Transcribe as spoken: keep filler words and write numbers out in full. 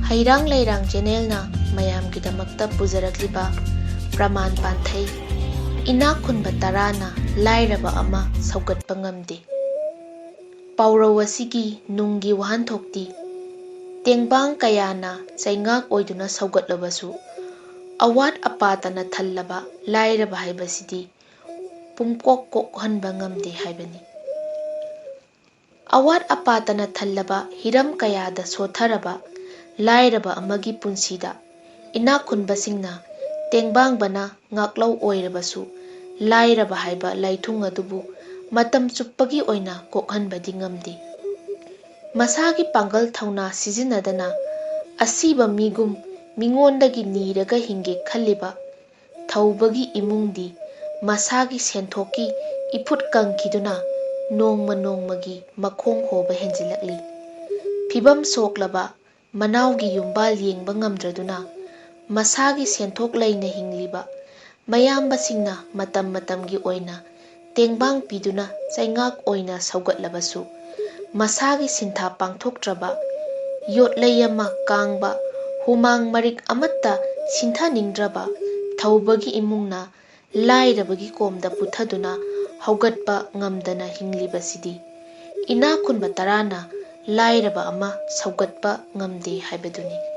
ꯍꯩꯔꯥꯡ ꯂꯩꯔꯥꯡ ꯆꯦꯅꯦꯜꯅ ꯃꯌꯥꯝꯒꯤꯗꯃꯛꯇ ꯄꯨꯖꯔꯛꯂꯤꯕ ꯄ꯭ꯔꯃꯥꯟ ꯄꯥꯟꯊꯩ, ꯏꯅꯥꯛ ꯈꯨꯟꯕ ꯇꯔꯥꯅ ꯂꯥꯏꯔꯕ ꯑꯃ ꯁꯧꯒꯠꯄ ꯉꯝꯗꯦ꯫ ꯄꯥꯎꯔꯧ ꯑꯁꯤꯒꯤ ꯅꯨꯡꯒꯤ ꯋꯥꯍꯟꯊꯣꯛꯇꯤ, ꯇꯦꯡꯕꯥꯡ ꯀꯌꯥꯅ ꯆꯩꯉꯥꯛ ꯑꯣꯏꯗꯨꯅ ꯁꯧꯒꯠꯂꯕꯁꯨ, ꯑꯋꯥꯠ ꯑꯄꯥꯇꯅ ꯊꯜꯂꯕ ꯂꯥꯏꯔꯕ ꯍꯥꯏꯕꯁꯤꯗꯤ ꯄꯨꯡꯀꯣꯛ ꯀꯣꯛꯍꯟꯕ ꯉꯝꯗꯦ ꯍꯥꯏꯕꯅꯤ꯫ ꯑꯋꯥꯠ ꯑꯄꯥꯇꯅ ꯊꯜꯂꯕ ꯍꯤꯔꯝ ꯀꯌꯥꯗ ꯁꯣꯠꯊꯔꯕ ꯂꯥꯏꯔꯕ ꯑꯃꯒꯤ ꯄꯨꯟꯁꯤꯗ ꯏꯅꯥꯛ ꯈꯨꯟꯕꯁꯤꯡꯅ ꯇꯦꯡꯕꯥꯡꯕꯅ ꯉꯥꯛꯂꯧ ꯑꯣꯏꯔꯕꯁꯨ, ꯂꯥꯏꯔꯕ ꯍꯥꯏꯕ ꯂꯥꯏꯊꯨꯡ ꯑꯗꯨꯕꯨ ꯃꯇꯝ ꯆꯨꯞꯄꯒꯤ ꯑꯣꯏꯅ ꯀꯣꯛꯍꯟꯕꯗꯤ ꯉꯝꯗꯦ꯫ ꯃꯁꯥꯒꯤ ꯄꯥꯡꯒꯜ ꯊꯧꯅꯥ ꯁꯤꯖꯤꯟꯅꯗꯅ ꯑꯁꯤꯕ ꯃꯤꯒꯨꯝ ꯃꯤꯉꯣꯟꯗꯒꯤ ꯅꯤꯔꯒ ꯍꯤꯡꯒꯦ ꯈꯜꯂꯤꯕ ꯊꯧꯕꯒꯤ ꯏꯃꯨꯡꯗꯤ ꯃꯁꯥꯒꯤ ꯁꯦꯟꯊꯣꯛꯀꯤ ꯏꯐꯨꯠ ꯀꯪꯈꯤꯗꯨꯅ ꯅꯣꯡꯃ ꯅꯣꯡꯃꯒꯤ ꯃꯈꯣꯡ ꯍꯣꯕ ꯍꯦꯟꯖꯤꯜꯂꯛꯂꯤ꯫ ꯐꯤꯚꯝ ꯁꯣꯛꯂꯕ ꯃꯅꯥꯎꯒꯤ ꯌꯨꯝꯕꯥꯜ ꯌꯦꯡꯕ ꯉꯝꯗ꯭ꯔꯗꯨꯅ ꯃꯁꯥꯒꯤ ꯁꯦꯟꯊꯣꯛ ꯂꯩꯅ ꯍꯤꯡꯂꯤꯕ ꯃꯌꯥꯝꯕꯁꯤꯡꯅ ꯃꯇꯝ ꯃꯇꯝꯒꯤ ꯑꯣꯏꯅ ꯇꯦꯡꯕꯥꯡ ꯄꯤꯗꯨꯅ ꯆꯩꯉꯥꯛ ꯑꯣꯏꯅ ꯁꯧꯒꯠꯂꯕꯁꯨ, ꯃꯁꯥꯒꯤ ꯁꯤꯟꯊꯥ ꯄꯥꯡꯊꯣꯛꯇ꯭ꯔꯕ, ꯌꯣꯠꯂꯩ ꯑꯃ ꯀꯥꯡꯕ, ꯍꯨꯃꯥꯡ ꯃꯔꯤꯛ ꯑꯃꯠꯇ ꯁꯤꯟꯊꯅꯤꯡꯗ꯭ꯔꯕ ꯊꯧꯕꯒꯤ ꯏꯃꯨꯡꯅ ꯂꯥꯏꯔꯕꯒꯤ ꯀꯣꯝꯗ ꯄꯨꯊꯗꯨꯅ ꯍꯧꯒꯠꯄ ꯉꯝꯗꯅ ꯍꯤꯡꯂꯤꯕꯁꯤꯗꯤ ꯏꯅꯥꯛ ꯈꯨꯟꯕ ꯇꯔꯥꯅ ꯂꯥꯏꯔꯕ ꯑꯃ ꯁꯧꯒꯠꯄ ꯉꯝꯗꯦ ꯍꯥꯏꯕꯗꯨꯅꯤ꯫